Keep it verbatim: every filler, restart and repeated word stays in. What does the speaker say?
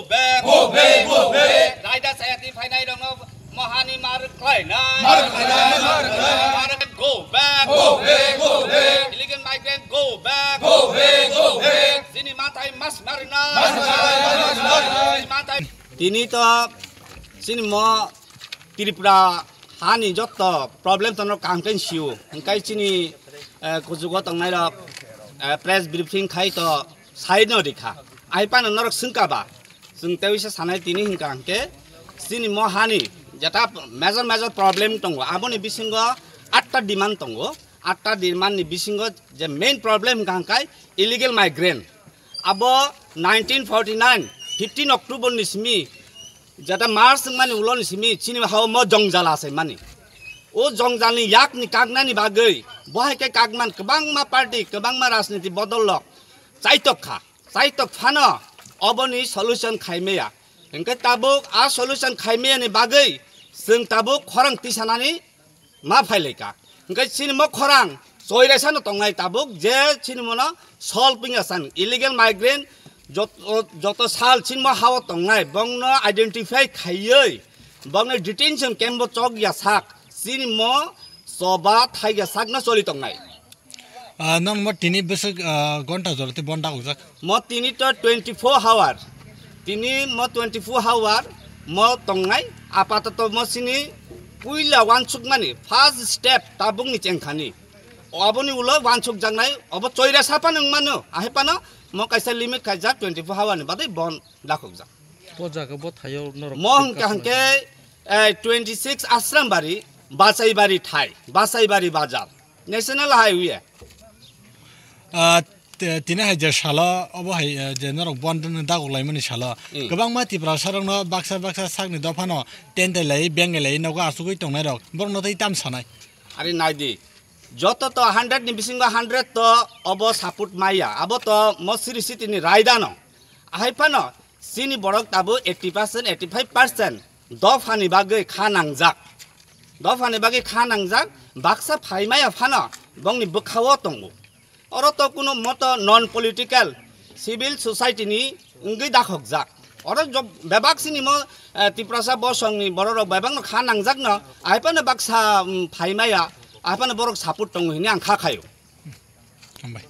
Back. Go back, go back. Raida sayati phainai rokno mohani mar khlainai. Mar khlainai, mar khlainai. Mar go back. Go back, go back. Illegal migrant go back. Go back, go back. Chini mathai mas marinai. Mas marinai, mas marinai. Chini mathai. Tini to chini mo Tripura hani jotto problem tono kaham khe sio. Hingkai chini, eh, kuchugo tongnai rok, eh, press briefing khai to sai no rikha. Ai pano norok sengka ba. Chwng tei wisa sanai tini hingka hingke chini mo hani jeta major major problem tongo. Aboni bisingo atta demand tongo. Atta demand ni bisingo je main problem hingka hingkai illegal migrant. Abo nineteen forty-nine, fifteen October ni simi, jeta March wngmani ulo ni simi, chini hao mo jongjala se mani. O jongjalni yakni kagnani bagwi, bohai khe kagman kwbangma party, kwbangma rajniti bodol rok chaitok kha. Chaitok phano oboni solution khaimaya. Hingke tabuk a solution khaimaya ni bagwi chwng tabuk khorang tisanani ma phailaika. Hingke chini mo khorang choiresa no tongnai tabuk je chini mono solving asan illegal migrant jot-, joto sal chini mo hao tongnai bongno identify khaiwi bongno detention camp bo chok ya sak chini mo choba thai ya sak no choli tongnai. Ah, nang mo tini bwswk, ah, gonta jora tei bon dakujak. Mo tini to twenty-four hour. Tini mo twenty-four hour mo tongnai. Apatoto mo sini puila wansukmani first step tabukni chengkhani. Oboni ulo wansukjaknai, obo choira sapan wngmano. Ahai pano mo kaisa limit khaijak twenty-four hour ni badai bon dakhokjak. O jaga bo thaio norok Mo hingka hingke, eh, twenty-six Ashram Bari, Basaibari thai, Basaibari bazar. National Highway. Ah, te-, tini hai je salo, obo hai, eh, je norok bon dagok laimani salo. Hmm. Kwbangma Tiprasa rokno baksa baksa sakni dophano tentai lai, bengai lai, nogo asugwi tongnai rok. Borokno tei tam sanai. Ari naidi. Joto to hundred ni bisingo hundred to obo support maya. Abo to mo siri siti ni raida no. Ahai phano chini borok tabuk eighty percent, eighty-five percent dophani bagwi kha nangjak. Dophani bagwi kha nangjak, baksa phaimaya phano bongni bwkhao tongo. Oro to kuno moto non political, civil society ni wngwi dakhokjak. Oro jo-, bebak sini mo, eh, Tiprasa bosong ni borok rok bebak no kha nangjak no, ahai phano baksa, mm, phaimaya, ahai phano borok support tongo hini ang kha khayo. Hambai.